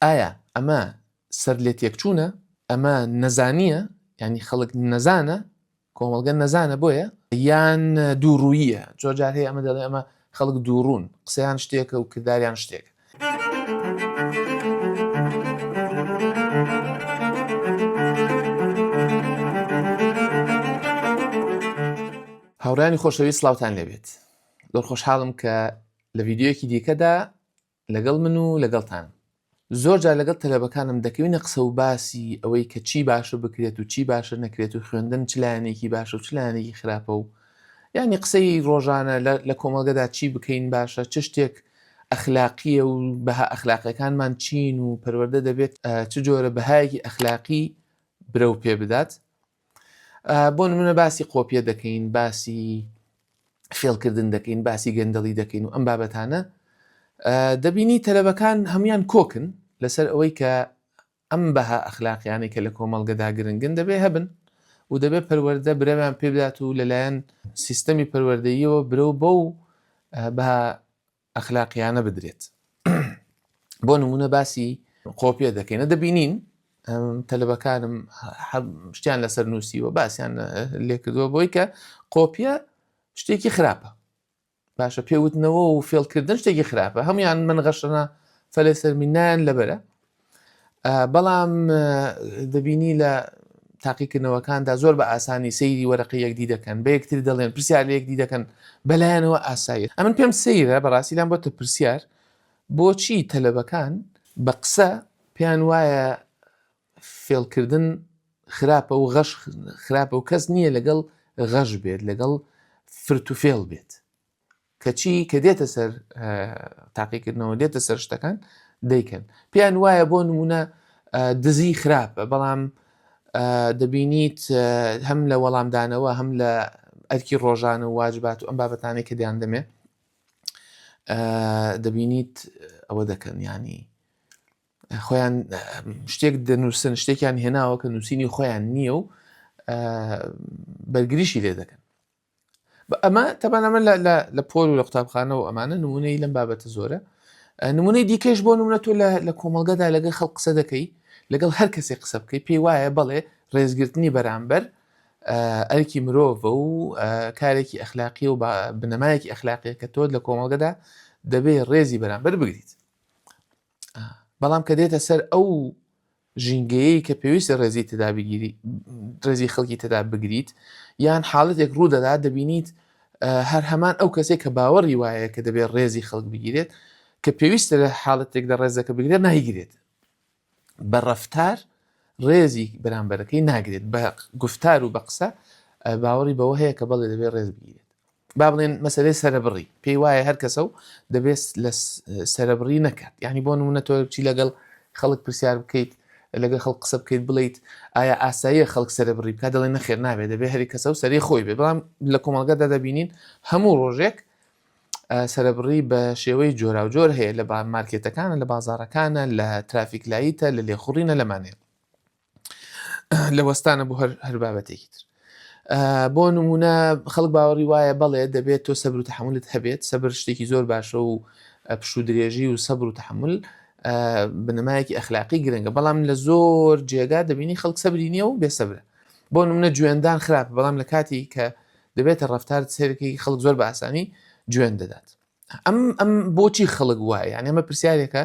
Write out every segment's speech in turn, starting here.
ئایا ئەمە سەرلێتێکچوونە؟ ئەمە نەزانییە؟ یانی خەڵک نەزانە، کۆمەڵگە نەزانە بۆیە؟ یان دووڕووییە؟ زۆر جار هەیە ئەمە دەڵێ ئەمە خەڵک دووڕوون، قسەیان شتێکە و کرداریان شتێکە. هاوڕێیانی خۆشەویست سڵاوتان لێبێت. زۆر خۆشحاڵم کە لە ڤیدیۆیەکی دیکەدا لەگەڵ من و لەگەڵتانم. زۆر جار لەگەڵ تەلەبەکانم دەکەوینە قسە و باسی ئەوەی کە چی باشە بکرێت و چی باشە نەکرێت و خوێندن چ لایەنێکی باشە و چ لایەنێکی خراپە و یانی قسەی ڕۆژانە لە کۆمەڵگەدا چی بکەین باشە چ شتێک ئەخلاقیە و بەها ئەخلاقیەکانمان چین و پەروەردە دەبێت چ جۆرە بەهایەکی ئەخلاقی برەو پێ بدات. بۆ نمونە باسی قۆپیە دەکەین باسی فێڵکردن دەکەین باسی گەندەڵی دەکەین و ئەم بابەتانە دەبینی تەلەبەکان هەمویان کۆکن لەسەر ئەوەی کە ئەم بەها ئەخلاقیانەی کە لە کۆمەڵگەدا گرنگن دەبێ هەبن و دەبێت پەروەردە برەویان پێبدات و لەلایەن سیستەمی پەروەردەییەوە برەو بەو بەها ئەخلاقیانە بدرێت بۆ نمونە باسی قۆپیە دەکەینە دەبینین تەلبەکانم شتیان لەسەر نووسیوە باسییان لێکردووە بۆی کە قۆپیە شتێکی خراپە باشە پێوتنەوە و فێڵکردن شتێکی خراپە هەمویان من غەشەنە فەلێ سەرمینایان لەبەرە بەڵام دەبینی لە تاقیکردنەوەکاندا زۆر بە ئاسانی سەیری وەرەقی یەکدی دەکەن بە یەکتر دەڵێن پرسیار لە یەکدی دەکەن بەلایەنەوە ئاسایی ئەمن پێم سەیرە بەڕاستی لام بۆتە پرسیار بۆچی تەلەبەکان بە قسە پێیان وایە فێڵکردن خراپە و غەش خراپە و کەس نییە لەگەڵ غەش بێت لەگەڵ فرت و فێڵ بێت کەچی کە دێتە سەر تاقیکردنەوە دێتە سەر شتەکان دەیکەن پێیان وایە بۆ نمونە دزی خراپە بەڵام دەبینیت هەم لە وەڵامدانەوە هەم لە ئەرکی ڕۆژانە و واجبات و ئەم بابەتانەی کە دیان دەمێ دەبینیت ئەوە دەکەن ینی خۆیان شتێک دەنووسن شتێکیان هێناوە کە نووسینی خۆیان نییە و بەرگریشی لێ دەکەن ئەمە تەبان ئەمە لە پۆل و لە قوتابخانە و ئەمانە نمونەی لەم بابەتە زۆرە نمونەی دیکەش بۆ نمونە تۆ لە کۆمەڵگەدا لەگەڵ خەڵک قسە دەکەی لەگەڵ هەر کەسێک قسە بکەی پێی وایە بەڵێ ڕێزگرتنی بەرامبەر ئەرکی مرۆڤە و کارێکی ئەخلاقی و بنەمایەکی ئەخلاقیە کە تۆ لە کۆمەڵگەدا دەبێ ڕێزی بەرامبەر بگریت بەڵام کە دێتە سەر ئەو ژینگەیەی کە پێویستە ڕێزی تێدا بگیری ڕێزی خەڵکی تێدا بگریت یان حاڵەتێک ڕوو دەدات دەبینیت هەر هەمان ئەو کەسێک کە باوەڕی وایە کە دەبێت ڕێزی خەڵک بگیرێت کە پێویستە لە حاڵەتێکدا ڕێزەکە بگرێت نایگرێت بە ڕەفتار ڕێزی بەرامبەرەکەی ناگرێت بە گفتار و بە قسە باوەڕی بەوە هەیە کە بەڵێ دەبێت ڕێز بگیرێت با بڵێن مەسەلەی سەرەبڕی پێی وایە هەر کەسە و دەبێت لە سەرەبڕی نەکات یعنی بۆ نمونە تۆ بچی لەگەڵ خەڵک پرسیار بکەیت لەگەڵ خەڵک قسە بکەیت بڵیت ئایا ئاساییە خەڵک سەرەبڕی بکات دەڵێن نەخێر نابێت دەبێت هەری کەسە و سەری خۆی بێ بەڵام لە کۆمەڵگەدا دەبینین هەموو ڕۆژێک سەرەبڕی بە شێوەی جۆراوجۆر هەیە لە مارکێتەکانە لە بازارەکانە لە traffic light ە لە لێخوڕینە لەمانەیە لە وەستانە بۆ هەر هەر بابەتێکی تر بۆ نمونە خەڵک باوەڕی وایە بەڵێ دەبێت تۆ سەبر و تەحملت هەبێت سەبر شتێکی زۆر باشە و پشوو درێژی و سەبر و تەحمل بنەمایەکی ئەخلاقی گرنگە بەڵام لە زۆر جێگا دەبینی خەڵک سەبری نییە و بێسەبرە بۆ نمونە جوێندان خراپ بەڵام لە کاتی کە دەبێتە ڕفتار سێرەکەی خەڵک زۆر بە ئاسانی جوێن دەدات ئەم ئەم بۆچی خەڵک وایە یعنی ئەمە پرسیارێکە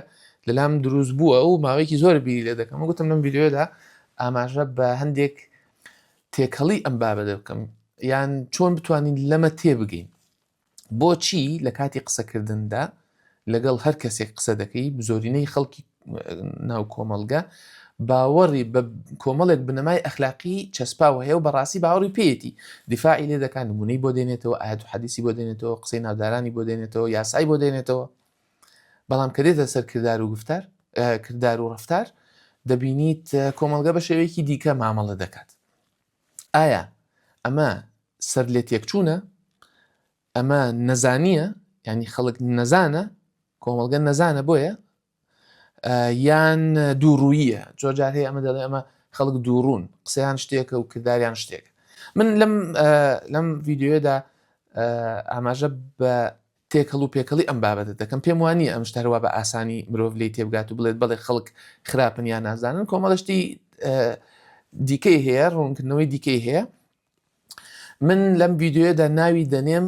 لەلام دروست بووە و ماوەیەکی زۆر بیری لێ دەکەم گوتم لەم ڤیدیۆدا ئاماژە بە هەندێک تێکەڵی ئەم بابەتە بکەم یان چۆن بتوانین لەمە تێبگەین بۆچی لە کاتی قسەکردندا لەگەڵ هەر کەسێک قسە دەکەی زۆرینەی خەڵکی ناو کۆمەڵگە باوەڕی بە کۆمەڵێک بنەمای ئەخلاقی چەسپاوە هەیە و بەڕاستی باوەڕی پێیەتی دیفاعی لێ دەکات نمونەی بۆ دێنێتەوە ئاەت و حەدیسی بۆ دێنێتەوە قسەی ناودارانی بۆ دێنێتەوە یاسای بۆ دێنێتەوە بەڵام کە دێتە سەر کردار و گفتار کردار و ڕفتار دەبینیت کۆمەڵگە بە شێوەیەکی دیکە مامەڵە دەکات ئایا ئەمە سەر لێ تێکچوونە ئەمە نەزانیە ینی خەڵک نەزانە کۆمەڵگە نەزانە بۆیە یان دووڕوویە زۆر جار هەیە ئەمە دەڵێ ئەمە خەڵک دووڕوون قسەیان شتێکە و کرداریان شتێک من لەم لەم ڤیددیوێدا ئاماژە بە. تێکەڵ و پێکەڵی ئەم بابەتە دەکەم. پێم وا نییە ئەم شتە هەروا بە ئاسانی مرۆڤ لێی تێبگات و بڵێت بەڵێ خەڵک خراپن یا نازانن. کۆمەڵە شتی دیکەی هەیە، ڕوونکردنەوەی دیکەی هەیە. من لەم ڤیدیۆیەدا ناوی دەنێم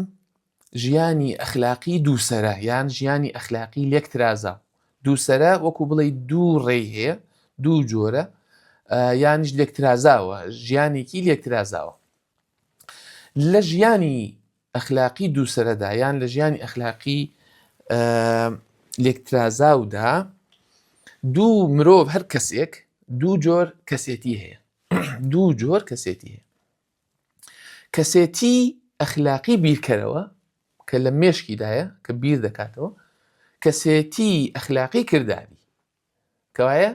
ژیانی ئەخلاقی دووسەرە یان ژیانی ئەخلاقی لێکترازاو. دووسەرە وەکو بڵێی دوو ڕێی هەیە، دوو جۆرە، یانیش لێکترازاوە، ژیانێکی لێکترازاوە. لە ژیانی ئەخلاقی دووسەرەدا یان لە ژیانی ئەخلاقی لێکترازاودا دوو مرۆڤ هەر کەسێک دوو جۆر کەسێتی هەیە دوو جۆر کەسێتی هەیە کەسێتی ئەخلاقی بیرکەرەوە کە لە مێشکیدایە کە بیر دەکاتەوە کەسێتی ئەخلاقی کرداری کەوایە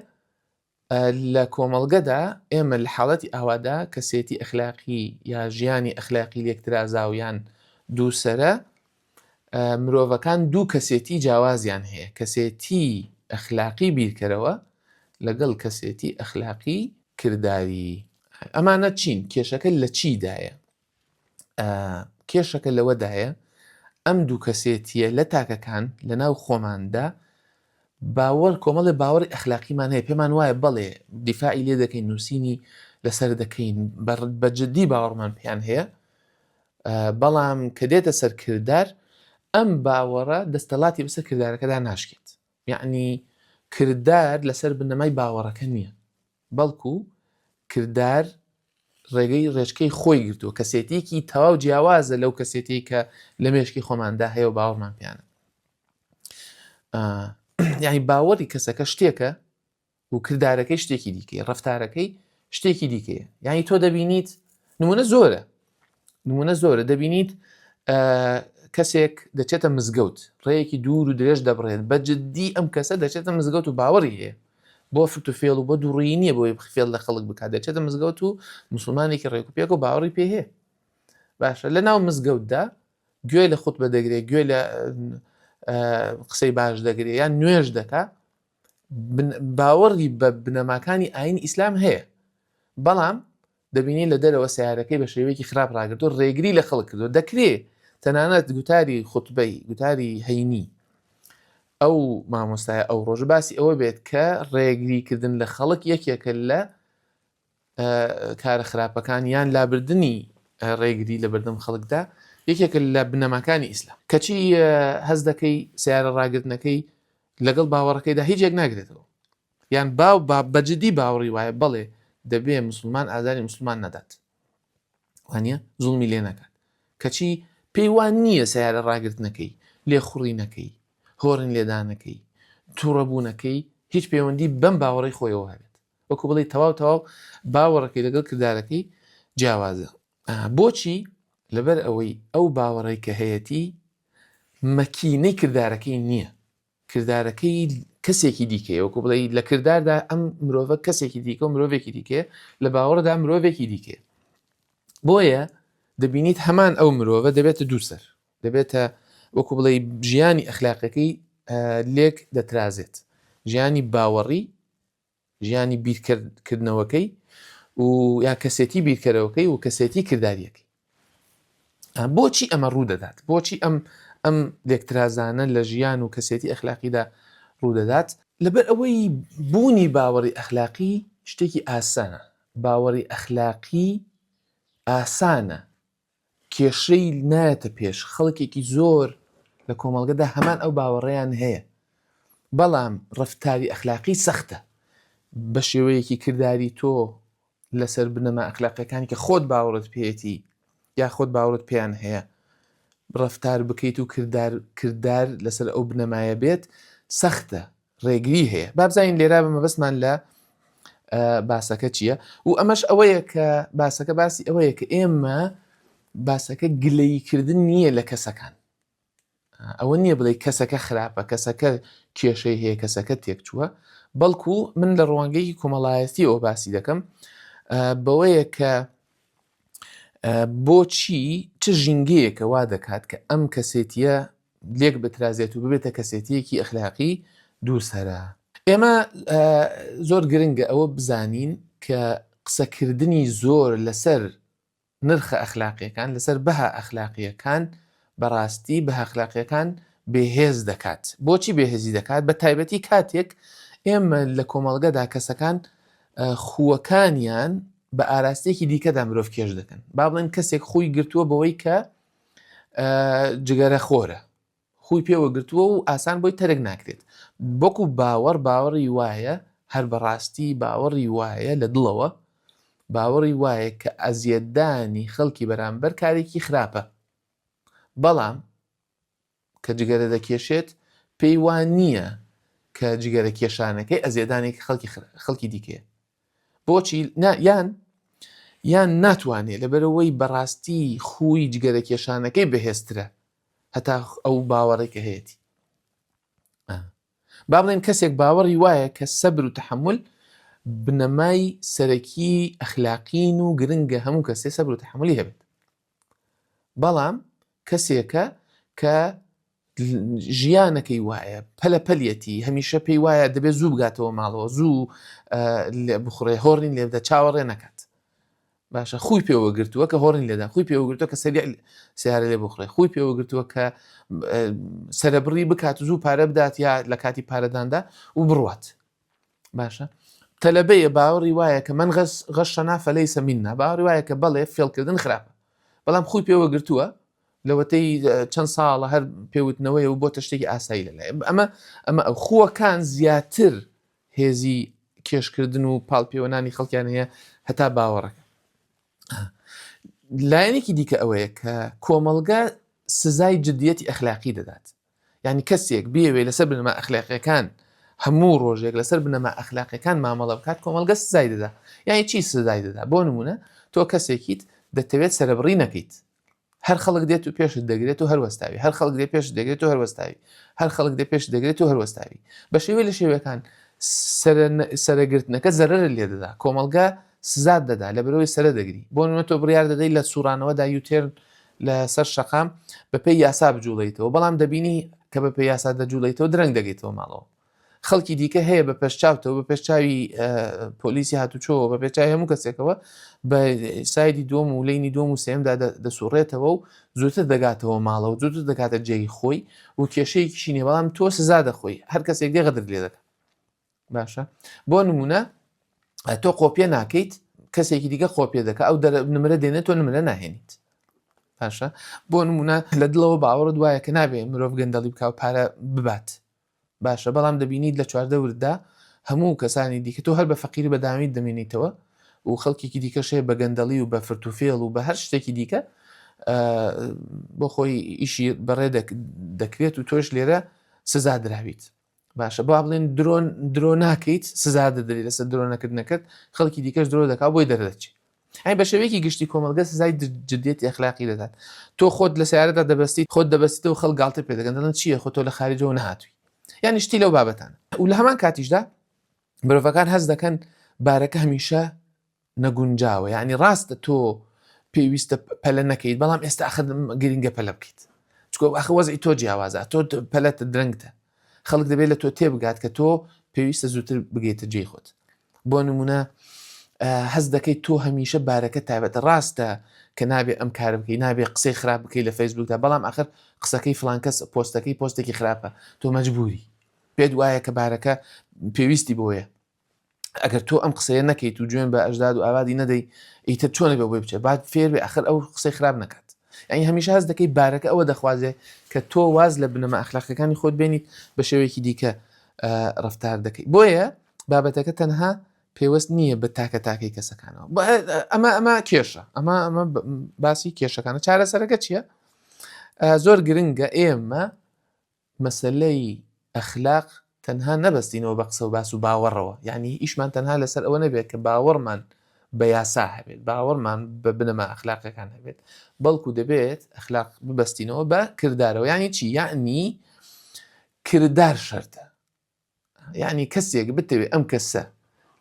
لە کۆمەڵگەدا ئێمە لە حاڵەتی ئاوادا کەسێتی ئەخلاقی یا ژیانی ئەخلاقی لێکترازاو یان دووسەرە مرۆڤەکان دوو کەسێتی جیاوازیان هەیە کەسێتی ئەخلاقی بیرکەرەوە لەگەڵ کەسێتی ئەخلاقی کرداری. ئەمانە چین؟ کێشەکە لە چیدایە؟ کێشەکە لەوەدایە ئەم دوو کەسێتیە لە تاکەکان لە ناو خۆماندا باوەڕ کۆمەڵێ باوەڕی ئەخلاقیمان هەیە پێمان وایە بەڵێ دیفاعی لێ دەکەین نووسینی لەسەر دەکەین بە جددی باوەڕمان پێیان هەیە بەڵام کە دێتە سەر کردار ئەم باوەڕە دەستەڵاتی بەسەر کردارەکەدا ناشکێت یعنی کردار لەسەر بنەمای باوەڕەکە نییە بەڵکو کردار ڕێگەی ڕێچکەی خۆی گرتووە، کەسێتییەکی تەواو جیاوازە لەو کەسێتیەی کە لە مێشکی خۆماندا هەیە و باوەڕمان پێیانە. یعنی باوەڕی کەسەکە شتێکە و کردارەکەی شتێکی دیکەیە، ڕەفتارەکەی شتێکی دیکەیە. یعنی تۆ دەبینیت نمونە زۆرە نمونە زۆرە دەبینیت کەسێک دەچێتە مزگەوت ڕێیەکی دوور و درێژ دەبڕێت بە جددی ئەم کەسە دەچێتە مزگەوت و باوەڕی هەیە بۆ فرت و فێڵ و بۆ دووڕیی نییە بۆی فێڵ لە خەڵک بکات دەچێتە مزگەوت و مسلمانێکی ڕێکوپێک و باوەڕی پێ هەیە باشە لە ناو مزگەوتدا گوێ لە خوتبە دەگرێت گوێ لە قسەی باش دەگرێت یان نوێژ دەکا باوەڕی بە بنەماکانی ئاین ئیسلام هەیە بەڵام دەبینی لە دەرەوە سەیارەکەی بە شێوەیەکی خراپ ڕاگرتووە، ڕێگری لە خەڵک کردووە، دەکرێ تەنانەت گوتاری خوتبەی، گوتاری هەینی ئەو مامۆستایە ئەو ڕۆژە باسی ئەوە بێت کە ڕێگری کردن لە خەڵک یەکێکە لە کارە خراپەکان یان لابردنی ڕێگری لە بەردەم خەڵکدا یەکێکە لە بنەماکانی ئیسلام کەچی هەست دەکەی سیارە ڕاگرتنەکەی لەگەڵ باوەڕەکەیدا هیچ یەک ناگرێتەوە یان باو با بە جدی باوەڕی وایە بەڵێ دەبێ مسلمان ئازاری مسلمان نەدات وانە زوڵمی لێ نەکات کەچی پێی وان نییە سیارە ڕاگرتنەکەی لێخوڕینەکەی هۆڕین لێدانەکەی تووڕەبوونەکەی هیچ پەیوەندی بەم باوەڕی خۆیەوە هەبێت وەکو بڵێ تەواو تەواو باوەڕەکەی لەگەڵ کردارەکەی جیاوازە بۆچی لەبەر ئەوەی ئەو باوەڕی کە هەیەتی مەکینەی کردارەکەی نییە کردارەکەی کەسێکی دیکەیە، وەکو بڵێی لە کرداردا ئەم مرۆڤە کەسێکی دیکە و مرۆڤێکی دیکەیە، لە باوەڕدا مرۆڤێکی دیکەیە. بۆیە دەبینیت هەمان ئەو مرۆڤە دەبێتە دووسەر، دەبێتە وەکو بڵێی ژیانی ئەخلاقەکەی لێک دەترازێت، ژیانی باوەڕی ژیانی بیرکردنەوەکەی و یا کەسێتی بیرکەرەوەکەی و کەسێتی کرداریەکەی بۆچی ئەمە ڕوو دەدات بۆچی ئەم ئەم لێکترازانە لە ژیان و کەسێتی ئەخلاقیدا ڕوودەدات لەبەر ئەوەی بوونی باوەڕی ئەخلاقی شتێکی ئاسانە باوەڕی ئەخلاقی ئاسانە کێشەی نایەتە پێش، خەڵکێکی زۆر لە کۆمەڵگەدا هەمان ئەو باوەڕەیان هەیە، بەڵام ڕەفتاری ئەخلاقی سەختە، بە شێوەیەکی کرداری تۆ لەسەر بنەما ئەخلاقیەکانی کە خۆت باوەڕت پێیەتی یا خۆت باوەڕت پێیان هەیە ڕەفتار بکەیت و کردار کردار لەسەر ئەو بنەمایە بێت سەختە، ڕێگری هەیە. با بزانین لێرە بە مەبەستمان لە باسەکە چییە و ئەمەش ئەوەیە کە باسەکە باسی ئەوەیە کە ئێمە باسەکە گلەییکردن نییە لە کەسەکان ئەوە نییە بڵێ کەسەکە خراپە کەسەکە کێشەی هەیە کەسەکە تێکچووە بەڵکو من لە ڕوانگەیەکی کۆمەڵایەتیەوە باسی دەکەم بەوەیە کە بۆچی چ ژینگەیەکە وا دەکات کە ئەم کەسێتیە لێک بترازێت و ببێتە کەسێتیەکی ئەخلاقی دووسەرە. ئێمە زۆر گرنگە ئەوە بزانین کە قسەکردنی زۆر لەسەر نرخە ئەخلاقیەکان، لەسەر بەها ئەخلاقیەکان بەڕاستی بەها ئەخلاقیەکان بێهێز دەکات. بۆچی بێهێزی دەکات؟ بە تایبەتی کاتێک ئێمە لە کۆمەڵگەدا کەسەکان خووەکانیان بە ئاراستەیەکی دیکەدا مرۆڤ کێش دەکەن. با بڵێن کەسێک خووی گرتووە بەوەی کە جگەرە خۆرە، خووی پێوە گرتووە و ئاسان بۆی تەرک ناکرێت. بەکو باوەڕ باوەڕی وایە، هەر بەڕاستی باوەڕی وایە لە دڵەوە باوەڕی وایە کە ئەزیەتدانی خەڵکی بەرامبەر کارێکی خراپە. بەڵام کە جگەرە دەکێشێت پێی وا نییە کە جگەرە کێشانەکەی ئەزیەدانێکی خەڵکی خەڵکی دیکەیە. بۆچی نا یان یان ناتوانێت لەبەرەوەی بەڕاستی خووی جگەرە کێشانەکەی بەهێزترە هەتا ئەو باوەڕێک کە هەیەتی. با بڵێن کەسێک باوەڕی وایە کە سەبر و تەحەمول بنەمای سەرەکی ئەخلاقین و گرنگە هەموو کەسێ سەبر و تەحەمولی هەبێت. بەڵام کەسێکە کە ژیانەکەی وایە پەلە پەلیەتی هەمیشە پێی وایە دەبێت زوو بگاتەوە ماڵەوە زوو بخڕێ هۆڕین لێبدە چاوەڕێ نەکات باشە خوی پێوە گرتووە کە هۆڕین لێدا خوی پێوە گرتووە کە سەریع سیارە لێ بخڕێ خوی پێوە گرتووە کە سەرەبڕی بکات زوو پارە بدات یا لە کاتی پارەداندا و بڕوات باشە تەلەبەیە باوەڕی وایە کە من غش غشنا فليس منا باوەڕی وایە کە بەڵێ فێڵکردن خراپە بەڵام خوی پێوە گرتووە لەوەتەی چەند ساڵە هەر پێوتنەوەی و بۆتە شتێکی ئاسایی لەلای ئەمە ئەمە ئەو خووەکان زیاتر هێزی کێشکردن و پاڵپێوەنانی خەڵکیان هەیە هەتا باوەڕەکە لایەنێکی دیکە ئەوەیە کە کۆمەڵگە سزای جدیەتی ئەخلاقی دەدات یانی کەسێک بیەوێ لەسەر بنەما ئەخلاقیەکان هەموو ڕۆژێک لەسەر بنەما ئەخلاقیەکان مامەڵە بکات کۆمەڵگە سزای دەدا یانی چی سزای دەدا بۆ نمونە تۆ کەسێکیت دەتەوێت سەربڕی نەکەیت هەر خەڵک دێت و پێشت دەگرێت و هەروەستاوی هەر خەڵک دێ پێشت دەگرێت و هەروەستاوی هەر خەڵک دێ پێشت دەگرێت و هەروەستاوی بە شێوەی لە شێوەکان سەرەگرتنەکە زەرەرت لێ دەدا کۆمەڵگە سزات دەدا لەبەرئەوەی سەرە دەگری بۆ نمونە تۆ بڕیار دەدەی لە سوڕانەوەدا U-turn لەسەر شەقام بەپێی یاسا بجوڵێیتەوە بەڵام دەبینی کە بەپێی یاسا دەجوڵێیتەوە درەنگ دەگەیتەوە ماڵەوە خەڵکی دیکە هەیە بە پێش چاوتەوە بە پێش چاوی پۆلیسی هاتوچۆوە بە پێش چاوی هەموو کەسێکەوە بە side ی دووەم و lane ی دووەم و سێمدا دەسوڕێتەوە و زووتر دەگاتەوە ماڵەوە زووتر دەگاتە جێی خۆی و کێشەیەکیشی نییە بەڵام تۆ سزا دەخۆی هەر کەسێک دێ غەدرت لێ دەکات باشە بۆ نمونە تۆ قۆپیە ناکەیت کەسێکی دیکە قۆپیە دەکە ئەو نمرە دێنێت تۆ نمرە ناهێنیت باشە بۆ نمونە لە دڵەوە باوەڕت وایە کە نابێ مرۆڤ گەندەڵی بکە و پارە ببات باشە بەڵام دەبینیت لە چواردەورتدا هەموو کەسانی دیکە تۆ هەر بە فەقیری بەداویت دەمێنیتەوە و خەڵکێکی دیکەش هەیە بە گەندەڵی و بە فرتوفێڵ و بە هەر شتێکی دیکە بۆ خۆی ئیشی بەڕێ دەکرێت و تۆش لێرە سزا دراویت باشە با بڵێن درۆن درۆ ناکەیت سزا دەدرێت لەسەر درۆ نەکردنەکەت خەڵکی دیکەش درۆ دەکات بۆی دەردەچێت ئەی بە شێوەیەکی گشتی کۆمەڵگە سزای جدیەتی ئەخلاقی دەدات تۆ خۆت لە سیارەدا دەبەستیت خۆت دەبەستیتەوە خەڵک گاڵتە پێ دەکەن دەڵێن چییە خۆ تۆ لە خارجەوە نەهاتووی یانی شتی لەو بابەتانە و لە هەمان کاتیشدا مرۆڤەکان هەست دەکەن بارەکە هەمیشە نەگونجاوە یعنی ڕاستە تۆ پێویستە پەلە نەکەیت بەڵام ئێستا ئەخر گرنگە پەلە بکەیت چکۆ ئەخ وەزعی تۆ جیاوازە تۆ پەلەتە درەنگتە خەڵک دەبێت لە تۆ تێبگات کە تۆ پێویستە زووتر بگەیتە جێی خۆت بۆ نمونە هەست دەکەیت تۆ هەمیشە بارەکە تایبەتە ڕاستە کە نابێ ئەم کار بکەی نابێ قسەی خراپ بکەی لە فەیسبوکدا بەڵام ئەخر قسەکەی فلان کەس پۆستەکەی پۆستێکی خراپە تۆ مەجبوری پێت وایە کە بارەکە پێویستی بۆیە ئەگەر تۆ ئەم قسەیە نەکەیت و جوێن بە ئەژداد و ئابادی نەدەی ئیتر چۆنە بێ بۆی بچێت بات فێر بێ ئەخر ئەو قسەی خراپ نەکات یعنی هەمیشە هەست دەکەی بارەکە ئەوە دەخوازێ کە تۆ واز لە بنەما ئەخلاقەکانی خۆت بێنیت بە شێوەیەکی دیکە ڕفتار دەکەی بۆیە بابەتەکە تەنها پێوەست نییە بە تاکە تاکەی کەسەکانەوە ئەمە ئەمە کێشە ئەمە ئەمە باسی کێشەکانە چارەسەرەکە چییە؟ زۆر گرنگە ئێمە مەسەلەی ئەخلاق تەنها نەبەستینەوە بە قسە و باس و باوەڕەوە، یانی ئیشمان تەنها لەسەر ئەوە نەبێت کە باوەڕمان بە یاسا هەبێت، باوەڕمان بە بنەما ئەخلاقیەکان هەبێت، بەڵکو دەبێت ئەخلاق ببەستینەوە بە کردارەوە، یانی چی؟ یانی کردار شەرتە. یەعنی کەسێک بتەوێت ئەم کەسە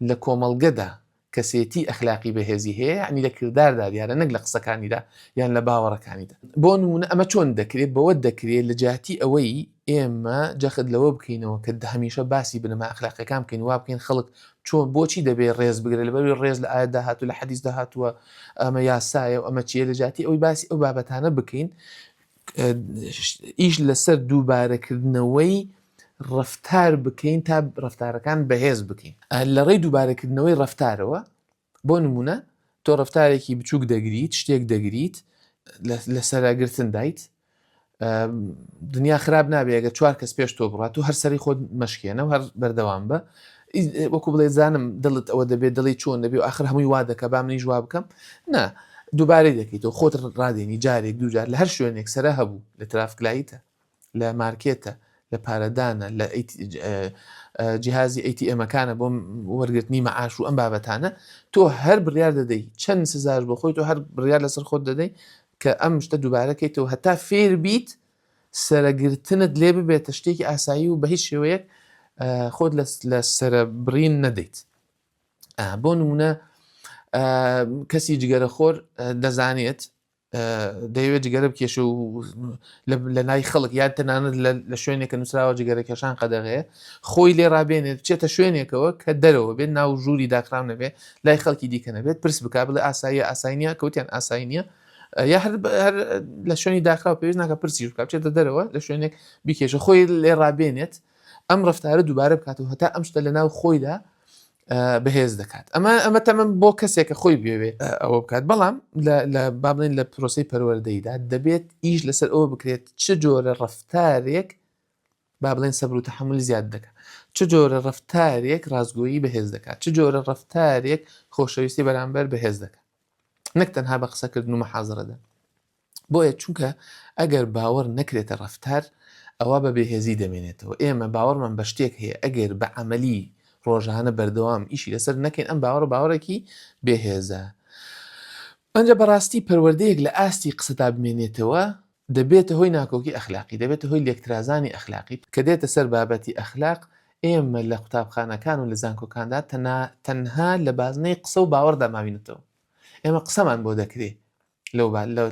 لە کۆمەڵگەدا کەسێتی ئەخلاقی بەهێزی هەیە یەعنی لە کرداردا دیارە نەک لە قسەکانیدا یان لە باوەڕەکانیدا. بۆ نموونە ئەمە چۆن دەکرێت؟ بەوە دەکرێت لە جیاتی ئەوەی ئێمە جەخت لەوە بکەینەوە کە هەمیشە باسی بنەما ئەخلاقیەکان بکەین وا بکەین خەڵک چۆن بۆچی دەبێت ڕێز بگرێت لەبەروی ڕێز لە ئایەتدا هاتوو لە حەدیسدا هاتووە ئەمە یاسایە و ئەمە چییە لە جیاتی ئەوەی باسی ئەو بابەتانە بکەین. ئیش لەسەر دووبارەکردنەوەی ڕەفتار بکەین تا ڕەفتارەکان بەهێز بکەین لە ڕێی دووبارەکردنەوەی ڕەفتارەوە. بۆ نمونە تۆ ڕەفتارێکی بچووک دەگریت، شتێک دەگریت لە سەرگرتن دایت، دنیا خراپ نابێ ئەگەر چوار کەس پێش تۆ بڕات و هەر سەری خۆت مەشکێنە و هەر بەردەوام بە. وەکو بڵێ زانم دڵت ئەوە دەبێت دڵی چۆن دەبێ و ئاخر هەمووی وا دەکە با منیش وا بکەم نا دووبارەی دەکەیتەوە خۆت ڕادێنی جارێک دووجار لە هەر شوێنێک سەرە هەبوو لە traffic light ە لە مارکێتە لە پارەدانە لە جیهازی ATM ەکانە بۆ وەرگرتنی مەعاش و ئەم بابەتانە تۆ هەر بڕیار دەدەی چەند سزاش بۆ خۆی تۆ هەر بڕیار لەسەر خۆت دەدەی کە ئەم شتە دووبارەکەیتەوە هەتا فێر بیت سەرەگرتنت لێ ببێتە شتێکی ئاسایی و بە هیچ شێوەیەک خۆت لە سەرە بڕین نەدەیت. بۆ نمونە کەسی جگەرەخۆر دەزانێت دەیەوێت جگەرە بکێشە و لە لای خەڵک یان تەنانەت لە شوێنێک کە نووسراوە جگەرە کێشان قەدەغەیە خۆی لێ ڕابێنێت بچێتە شوێنێکەوە کە دەرەوە بێت ناو ژووری داخراو نەبێت لای خەڵکی دیکە نەبێت پرس بک بڵێ ئاساییە ئاسایی نییە کەوتیان ئاسایی نییە یا هەر لە شوێنی داخراو پێویست ناکە پرسیش بکات بچێتە دەرەوە لە شوێنێک بیکێشە خۆی لێ ڕابێنێت ئەم ڕفتارە دووبارە بکاتەوە هەتا ئەم شتە لە ناو خۆیدا بەهێز دەکات ئەمە ئەمە تەمەن بۆ کەسێکە خۆی بێوێ ئەوە بکات بەڵام لە با بڵێن لە پرۆسی پەروەردەیدا دەبێت ئیش لەسەر ئەوە بکرێت چ جۆرە ڕفتارێک با بڵێن سەبر و تەحمل زیاد دەکات چ جۆرە ڕفتارێک ڕاستگۆیی بەهێز دەکات چ جۆرە ڕفتارێک خۆشەویستی بەرامبەر بەهێز دەکات نەک تەنها بە قسەکردن و محازڕەدان بۆیە چونکە ئەگەر باوەڕ نەکرێتە ڕەفتار ئەوا بە بێهێزی دەمێنێتەوە، ئێمە باوەڕمان بە شتێک هەیە ئەگەر بە عەمەلی ڕۆژانە بەردەوام ئیشی لەسەر نەکەین ئەم باوەڕە باوەڕێکی بێهێزە. ئەنجا بەڕاستی پەروەردەیەک لە ئاستی قسەدا بمێنێتەوە دەبێتە هۆی ناکۆکی ئەخلاقی، دەبێتە هۆی لێکترازانی ئەخلاقی، کە دێتە سەر بابەتی ئەخلاق ئێمە لە قوتابخانەکان و لە زانکۆکاندا تەنها لە بازنەی قسە و باوەڕدا ماوینەتەوە. ئێمە قسەمان بۆ دەکرێ لەو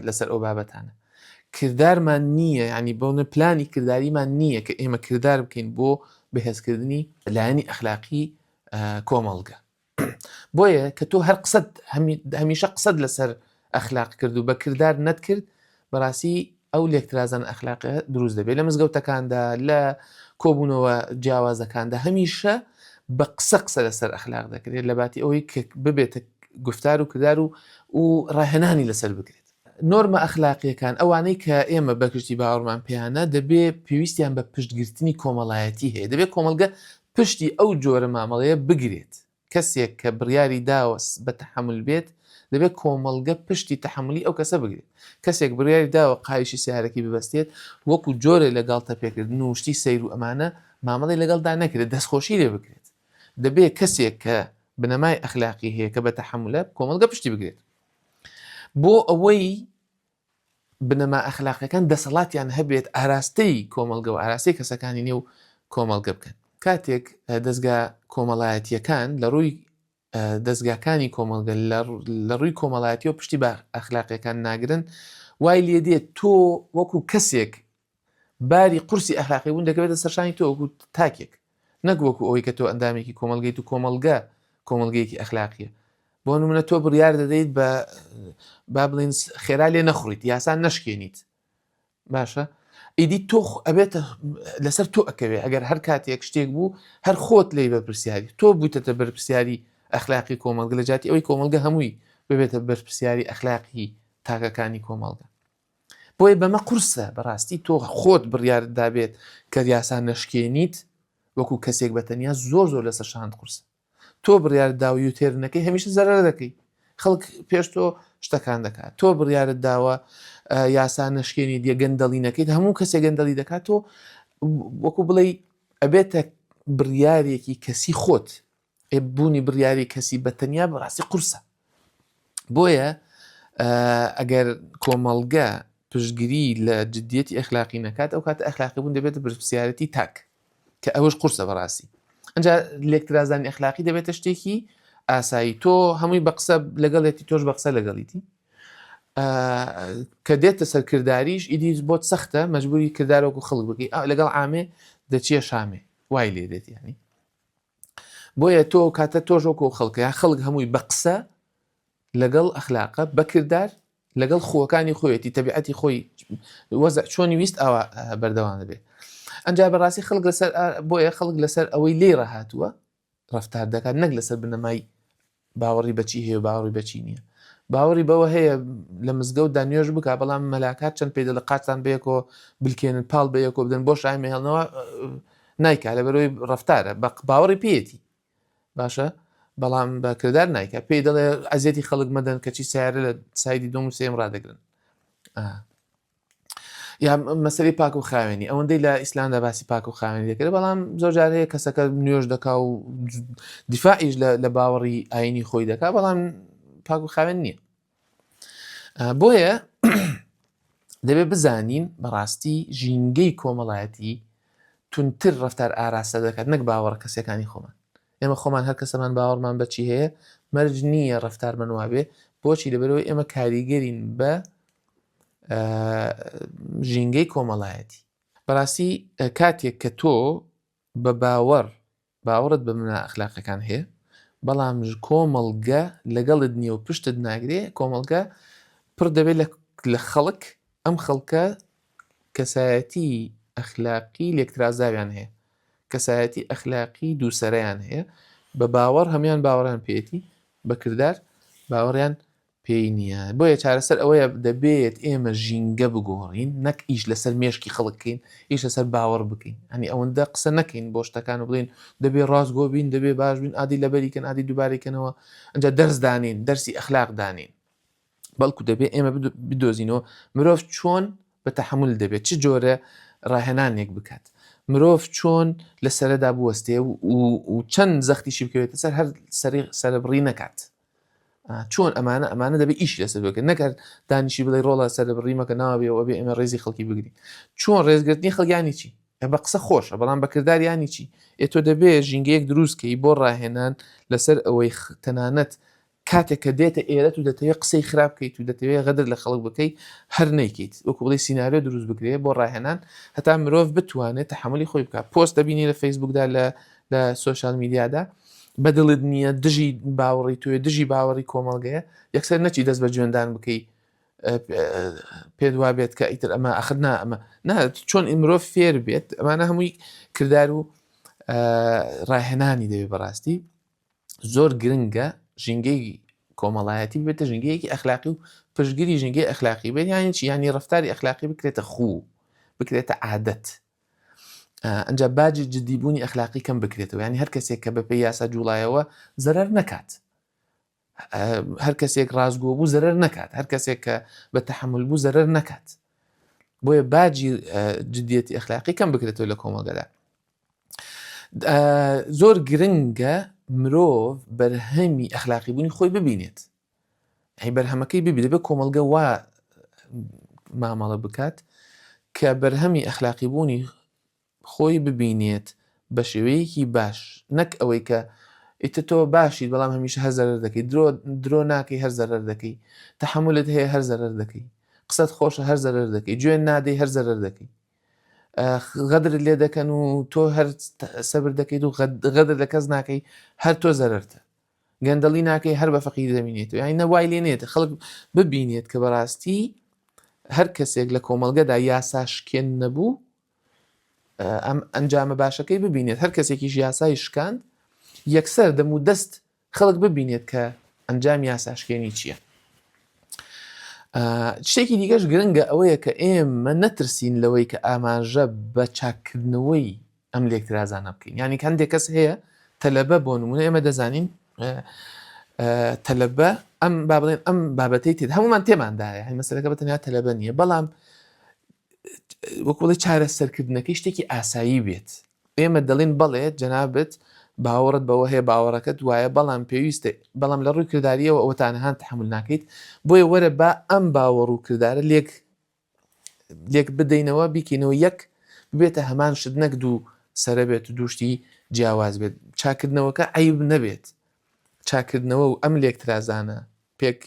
لەسەر ئەو بابەتانە کردارمان نییە ینی بۆ پلانی کرداریمان نییە کە ئێمە کردار بکەین بۆ بەهێزکردنی لایەنی ئەخلاقی کۆمەڵگە بۆیە کە تۆ هەر قسەت هەمیشە قسەت لەسەر ئەخلاق کرد و بە کردار نەتکرد بەڕاستی ئەو لێکترازان ئەخلاقە دروست دەبێت لە مزگەوتەکاندا لە کۆبوونەوە جیاوازەکاندا هەمیشە بە قسە قسە لەسەر ئەخلاق دەکرێت لە باتی ئەوەی کە ببێتە گفتار و کردار و و ڕاهێنانی لەسەر بکرێت. نۆرمە ئەخلاقییەکان، ئەوانەی کە ئێمە بەگشتی باوەڕمان پێیانە، دەبێ پێویستیان بە پشتگرتنی کۆمەڵایەتی هەیە. دەبێ کۆمەڵگە پشتی ئەو جۆرە مامەڵەیە بگرێت. کەسێک کە بڕیاری داوە بە تەحەمول بێت، دەبێت کۆمەڵگە پشتی تەحەمولی ئەو کەسە بگرێت. کەسێک بڕیاری داوە قایشی سەیارەکەی ببەستێت، وەکو جۆرێ لە گاڵتەپێکردن و شتی سەیر و ئەمانە مامەڵەی لەگەڵدا نەکرێت، دەستخۆشی لێ بکرێت. دەبێت کەسێک کە بنەمای ئەخلاقی هەیە، کە بە تەحەمولە، کۆمەڵگە پشتی بگرێت. بۆ ئەوەی بنەما ئەخلاقیەکان دەسەڵاتیان هەبێت ئاراستەی کۆمەڵگە و ئاراستەی کەسەکانی نێو کۆمەڵگە بکەن. کاتێک دەزگا کۆمەڵایەتیەکان لە ڕووی دەزگاکانی کۆمەڵگە لە ڕووی کۆمەڵایەتیەوە پشتی بە ئەخلاقیەکان ناگرن وای لێدێت تۆ وەکو کەسێک باری قورسی ئەخلاقی بوون دەکەوێتە سەرشانی تۆ وەکو تاکێک نەک وەکو ئەوەی کە تۆ ئەندامێکی کۆمەڵگەیت و کۆمەڵگە کۆمەڵگەیەکی ئەخلاقیە بۆ نمونە تۆ بڕیار دەدەیت بە با بڵێن خێرا لێ نەخڕیت یاسا نەشکێنیت باشە ئیدی تۆ ئەبێتە لەسەر تۆ ئەکەوێ ئەگەر هەر کاتێک شتێک بوو هەر خۆت لی بەرپرسیاری تۆ بوویتەتە بەرپرسیاری ئەخلاقی کۆمەڵگە لە جاتی ئەوەی کۆمەڵگە هەمووی ببێتە بەرپرسیاری ئەخلاقی تاکەکانی کۆمەڵگە بۆیە بەمە قورسە بەڕاستی تۆ خۆت بڕیارت دابێت کە یاسا نەشکێنیت وەکو کەسێک بە تەنیا زۆر زۆر لەسەر شاند قورسە تۆ بڕیارت داوە U-turn نەکەی هەمیشە زەرەر دەکەی خەڵک پێش تۆ شتەکان دەکات تۆ بڕیارت داوە یاسا نەشکێنیت یە گەندەڵی نەکەیت هەموو کەسێک گەندەڵی دەکات تۆ وەکو بڵێ ئەبێتە بڕیارێکی کەسی خۆت بوونی بڕیاری کەسی بە تەنیا بەڕاستی قورسە بۆیە ئەگەر کۆمەڵگە پشتگیری لە جدیەتی ئەخلاقی نەکات ئەو کاتە ئەخلاقی بوون دەبێتە بەرپرسیارەتی تاک کە ئەوەش قورسە بەڕاستی ئەجا لێکترازانی ئەخلاقی دەبێتە شتێکی ئاسایی تۆ هەمووی بە قسە لەگەڵێتی تۆش بە قسە لەگەڵیتی کە دێتە سەرکرداریش ئیدی بۆت سەختە مەجبوری کردارۆک و خەڵک بکەی لەگەڵ عامێ دەچیە شامێ وای لێ دێت ینی بۆیە تۆ کاتە تۆش وەکو خەڵکە یا خەڵک هەمووی بە قسە لەگەڵ ئەخلاقە بەکردار لەگەڵ خووەکانی خۆیەتی تەبیعەتی خۆی وەزع چۆنی ویست ئاوا بەردەوام دەبێت ئەنجا بەڕاستی خەڵک لەسەر بۆیە خەڵک لەسەر ئەوەی لێی ڕاهاتووە ڕفتار دەکات نەک لەسەر بنەمای باوەڕی بەچی هەیە باوەڕی بەچی نییە باوەڕی بەوە هەیە لە مزگەوتدا نوێژ بک بەڵام مەلاکات چەند پێی دەڵێ قاچتان بەیەکەوە بلکێنن پاڵ بەیەکەوە بدەن بۆ شای مێڵنەوە نایکا لەبەرەوەی ڕفتارە بە باوەڕی پێیەتی باشە بەڵام بە کردار نایکە پێی دەڵێ ئەزیەتی خەڵک مەدەن کەچی سیارە لە side ی دوم و سێم ڕادەگرن یا مەسەری پاک و خاوێنی ئەوەندەی لە ئیسلامدا باسی پاک و خاوێنی دەکرێت بەڵام زۆر جار هەیە کەسەکە نوێژ دەکا و دیفاعیش لە باوەڕی ئاینی خۆی دەکا بەڵام پاک و خاوێن نییە بۆیە دەبێت بزانین بەڕاستی ژینگەی کۆمەڵایەتی تونتر ڕفتار ئاراستە دەکات نەک باوەڕە کەسەکانی خۆمان ئێمە خۆمان هەر کەسەمان باوەڕمان بەچی هەیە مەرج نییە ڕفتارمان وابێ بۆچی لەبەرەوەی ئێمە کاریگەرین بە ژینگەی کۆمەڵایەتی بەڕاستی کاتێک کە تۆ بە باوەڕ باوەڕت بە بنەما ئەخلاقیەکان هەیە بەڵام کۆمەڵگە لەگەڵت نییە و پشتت ناگرێ کۆمەڵگە پڕ دەبێت لە خەڵک ئەم خەڵکە کەسایەتی ئەخلاقی لێکترازاویان هەیە کەسایەتی ئەخلاقی دووسەرەیان هەیە بە باوەڕ هەمان باوەڕیان پێێتی بەکردار باوەڕیان پێی نییە بۆیە چارەسەر ئەوەیە دەبێت ئێمە ژینگە بگۆڕین نەک ئیش لەسەر مێشکی خەڵک بکەین ئیش لەسەر باوەڕ بکەین هەنی ئەوەندە قسە نەکەین بۆ شتەکان و بڵێن دەبێ ڕاستگۆ بین دەبێ باش بین ئادی لەبەری کەن ئادی دووبارەی کەنەوە ئەنجا دەرس دانین دەرسی ئەخلاق دانین بەڵکو دەبێ ئێمە بدۆزینەوە مرۆڤ چۆن بە تەحەمول دەبێت چ جۆرە ڕاهێنانێک بکات مرۆڤ چۆن لە سەرەدا بوەستێ و چەند زەختیشی بکەوێتە سەر هەر سەری سەربڕی نەکات چۆن ئەمانە ئەمانە دەبێت ئیش لەسەر بکەن نەکەر دانیشی بڵێ ڕۆڵە سەر بڕیمەکە ناوێ و ئەبێ ئێمە ڕێزی خەڵکی بگرین چۆن ڕێزگرتنی خەڵکیانی چی بە قسە خۆشە بەڵام بەکرداریانی چی ئێ تۆ دەبێ ژینگەیەک دروستکەی بۆ ڕاهێنان لەسەر ئەوەی تەنانەت کاتێک کە دێتە ئێرەت و دەتەوێت قسەی خراپ بکەیت و دەتەوێت غەدر لە خەڵک بکەیت هەر نیکەیت وەکو بڵێ سیناریۆ دروست بکرێ بۆ ڕاهێنان هەتا مرۆڤ بتوانێت تەحملی خۆی بکات پۆست دەبینی لە فەیسبوکدا لە لە سۆشیال میدیادا بەدڵت نییە دژی باوەڕی توێ دژی باوەڕی کۆمەڵگەیە یەکسەر نەچی دەست بە جوێندان بکەی پێت وابێت کە ئیتر ئەمە ئەخر نا ئەمە نا چۆن مرۆڤ فێر بێت ئەمانە هەمووی کردار و ڕاهێنانی دەوێت بەڕاستی زۆر گرنگە ژینگەی کۆمەڵایەتی بێتە ژینگەیەکی ئەخلاقی و پشگیری ژینگەی ئەخلاقی بێت یانی چی یانی ڕفتاری ئەخلاقی بکرێتە خوو بکرێتە عادەت ئەجا باجی جددیبوونی ئەخلاقی کەم بکرێتەوە ینی هەر کەسێک کە بەپێی یاسا جوڵایەوە زەرەر نەکات هەر کەسێک ڕاستگۆ بوو زەرەر نەکات هەر کەسێک کە بە تەحمل بوو زەرەر نەکات بۆیە باجی جدیەتی ئەخلاقی کەم بکرێتەوە لە کۆمەڵگەدا زۆر گرنگە مرۆڤ بەرهەمی ئەخلاقی بوونی خۆی ببینێت هی بەرهەمەکەی ببی دەبێت کۆمەڵگە وا مامەڵە بکات کە بەرهەمی ئەخلاقی بوونی خۆی ببینێت بە شێوەیەکی باش نەک ئەوەی کە ئیتر تۆ باشیت بەڵام هەمیشە هەر زەرەر دەکەی درۆ درۆ ناکەی هەر زەرەر دەکەی تەحملت هەیە هەر زەرەر دەکەی قسەت خۆشە هەر زەرەر دەکەی جوێن نادەی هەر زەرەر دەکەی غەدرت لێ دەکەن و تۆ هەر سەبر دەکەیت و غەدر لە کەس ناکەی هەر تۆ زەرەرتە گەندەڵی ناکەی هەر بە فەقیر دەمینێتەوە یانی نە وای لێ نێت خەڵک ببینێت کە بەڕاستی هەر کەسێک لە کۆمەڵگەدا یاسا شکێن نەبوو ئەم ئەنجامە باشەکەی ببینێت هەر کەسێکیش یاسای شکاند یەکسەر دەم و دەست خەڵک ببینێت کە ئەنجام یاساشکێنی چییە. شتێکی دیکەش گرنگە ئەوەیە کە ئێمە نەترسین لەوەی کە ئاماژە بە چاککردنەوەی ئەم لێکترازانە بکەین یانی هەندێک کەس هەیە تەلەبە بۆ نمونە ئێمە دەزانین تەلەبە ئەم با بڵێن ئەم بابەتەی تێد هەمومان تێماندایە هەی مەسەلەکە بە تەنیا تەلەبە نییە بەڵام وەکو بڵێ چارەسەرکردنەکەی شتێکی ئاسایی بێت ئێمە دەڵێن بەڵێ جەنابت باوەڕت بەوە هەیە باوەڕەکەت وایە بەڵام پێویستە بەڵام لە ڕووی کردداریەوە ئەوەتانەهان تحمل ناکەیت بۆیە وەرە با ئەم باوەڕ و کردارە لێک لێک بدەینەوە بیکەینەوە یەک ببێتە هەمان شت نەک دوو سەرە بێت و دووشتی جیاواز بێت چاکردنەوەکە عیب نەبێت چاکردنەوە و ئەم لێکترازانە پێک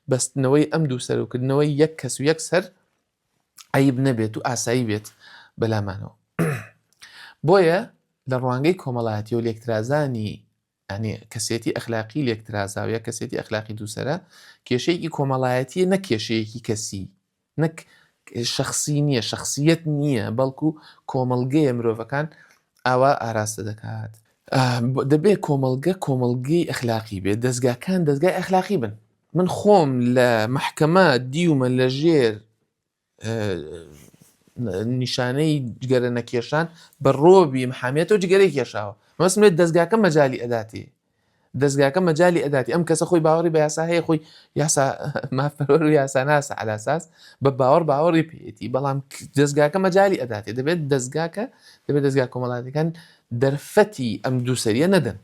بەستنەوەی ئەم دوو سەرکردنەوەی یەک کەس و یەک سەر عیب نەبێت و ئاسایی بێت بەلامانەوە بۆیە لە ڕوانگەی کۆمەڵایەتی و لێکترازانی. یانی کەسێتی ئەخلاقی لێکترازاو یا کەسێتی ئەخلاقی دووسەرە کێشەیەکی کۆمەڵایەتیە نەک کێشەیەکی کەسی نەک شخصی نییە شخصیت نییە بەڵکو کۆمەڵگەیە مرۆڤەکان ئاوا ئاراستە دەکات. دەبێت کۆمەڵگە کۆمەڵگەی ئەخلاقی بێت دەستگاکان دەستگای ئەخلاقی بن من خۆم لە مەحکەمە دیومە لە ژێر نیشانەی جگەرە نەکێشان بە ڕۆبی محامیەتەوە جگەرەی کێشاوە مەسم لێت دەستگاکە مەجای ئەداتی دەستگاکە مەجای ئەداتی ئەم کەسە خۆی باوەڕی بە یاسا هەیە خۆی یاسا مافپەروەر و یاسا ناسە علاساس بە باوەڕ باوەڕی پێیەتی بەڵام دەستگاکە مەجای ئەداتی دەبێت دەستگاکە دەبێت دەستگا کۆمەڵاتەکان دەرفەتی ئەم دووسەریە نەدەن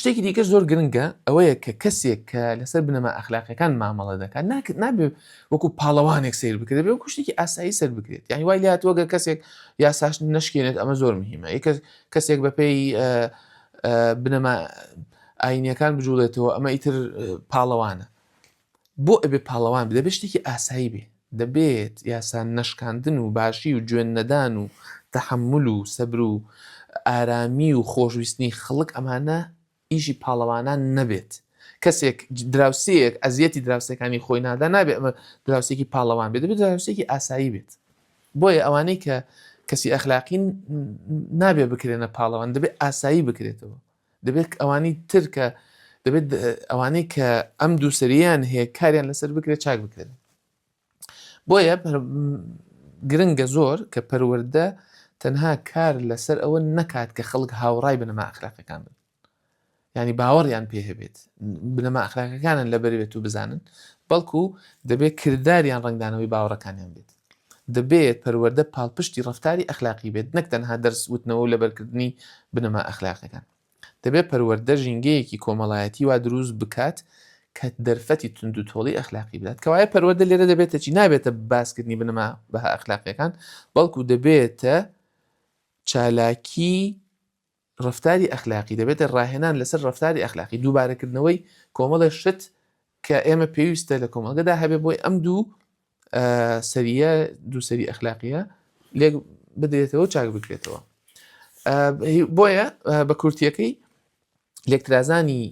شتێکی دیکەش زۆر گرنگە ئەوەیە کە کەسێک کە لەسەر بنەما ئەخلاقیەکان مامەڵە دەکات نابێ وەکو پاڵەوانێک سیر بکرێت دەبێت وەکو شتێکی ئاسایی سەر بکرێت یعنی وای لێهاتووە گەر کەسێک یاساش نەشکێنێت ئەمە زۆر مهمە یەکە کەسێک بەپێی بنەما ئاینیەکان بجوڵێتەوە ئەمە ئیتر پاڵەوانە بۆ ئەبێ پاڵەوان بێ دەبێت شتێکی ئاسایی بێ دەبێت یاسا نەشکاندن و باشی و جوێن نەدان و تەحەمول و سەبر و ئارامی و خۆشویستنی خەڵک ئەمانە ئیشی پاڵەوانان نەبێت کەسێک دراوسێیەک ئەزیەتی دراوسێکانی خۆی نادا نابێ ئەمە دراوسێکی پاڵەوان بێت دەبێت دراوسێکی ئاسایی بێت بۆیە ئەوانەی کە کەسی ئەخلاقین نابێ بکرێنە پاڵەوان دەبێت ئاسایی بکرێتەوە دەبێت ئەوانی تر کە دەبێت ئەوانەی کە ئەم دووسەریان هەیە کاریان لەسەر بکرێت چاک بکرێن بۆیە گرنگە زۆر کە پەروەردە تەنها کار لەسەر ئەوە نەکات کە خەڵک هاوڕای بنەما ئەخلاقەکان بن ینی باوەڕیان پێ هەبێت بنەما ئەخلاقەکانن لەبەر بێت و بزانن بەڵکو دەبێت کرداریان ڕنگدانەوەی باوەڕەکانیان بێت دەبێت پەروەردە پاڵپشتی ڕەفتاری ئەخلاقی بێت نەک تەنها دەرس وتنەوە و لەبەرکردنی بنەما ئەخلاقیەکان. دەبێت پەروەردە ژینگەیەکی کۆمەڵایەتی وا دروست بکات کە دەرفەتی توندوتۆڵی ئەخلاقی بدات. کەوایە پەروەردە لێرە دەبێتە چی؟ نابێتە باسکردنی بنەما بەها ئەخلاقیەکان، بەڵکو دەبێتە چالاکی ڕەفتاری ئەخلاقی، دەبێتە ڕاهێنان لەسەر ڕەفتاری ئەخلاقی، دووبارەکردنەوەی کۆمەڵێ شت کە ئێمە پێویستە لە کۆمەڵگەدا هەبێ بۆی ئەم دوو سەریە دوو سەری ئەخلاقیە لێک بدرێتەوە چاک بکرێتەوە بۆیە بە کورتیەکەی لێکترازانی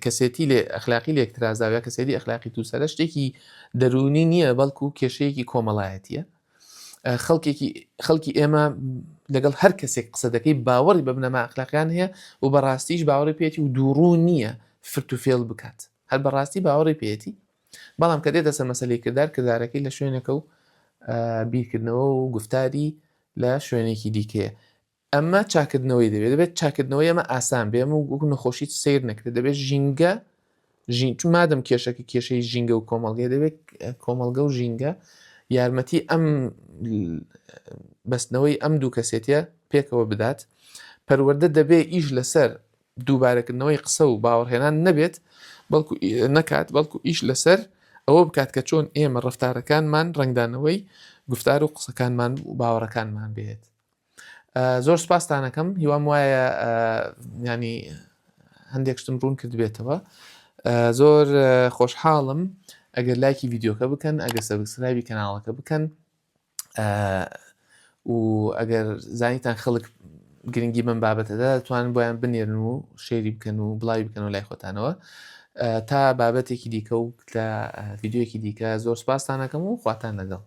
کەسێتی لێ ئەخلاقی لێکترازاوە کەسێتی ئەخلاقی تووسەرە شتێکی دەروونی نییە بەڵکو کێشەیەکی کۆمەڵایەتیە خەڵکێکی خەڵکی ئێمە لەگەڵ هەر کەسێک قسە دەکەی باوەڕی بە بنەما ئەخلاقیان هەیە و بەڕاستیش باوەڕی پێێتی و دووڕوو نییە فرت و فێڵ بکات هەر بەڕاستی باوەڕی پێێتی بەڵام کە دێتە سەر مەسەلەی کردار کردارەکەی لە شوێنێکە و بیرکردنەوە و گفتاری لە شوێنێکی دیکەیە ئەمە چاکردنەوەی دەوێت، دەبێت چاکردنەوەی ئەمە ئاسان بێ، ئەمە وەکو نەخۆشی سەیر نەکرێت، دەبێت ژینگە ژین چون مادەم کێشەکە کێشەی ژینگە و کۆمەڵگەیە دەبێت کۆمەڵگە و ژینگە یارمەتی ئەم بەستنەوەی ئەم دوو کەسێتیە پێکەوە بدات پەروەردە دەبێ ئیش لەسەر دووبارەکردنەوەی قسە و باوەڕهێنان نەبێت بەڵکو نەکات بەڵکو ئیش لەسەر ئەوە بکات کە چۆن ئێمە ڕفتارەکانمان ڕەنگدانەوەی گفتار و قسەکانمان و باوەڕەکانمان بێت زۆر سپاستانەکەم هیوام وایە ینی هەندێک شتم ڕوون کردبێتەوە زۆر خۆشحاڵم ئەگەر لایکی ڤیددیوکە بکەن ئەگەر subscribe ی کەناڵەکە بکەن و ئەگەر زانیتان خەڵک گرنگی بەم بابەتەدا دەتوانن بۆیان بنێرن و share ی بکەن و بڵاوی بکەن و لای خۆتانەوە تا بابەتێکی دیکە و لە ڤیددیوەکی دیکە زۆر سپاستانەکەم و خواتان لەگەڵ.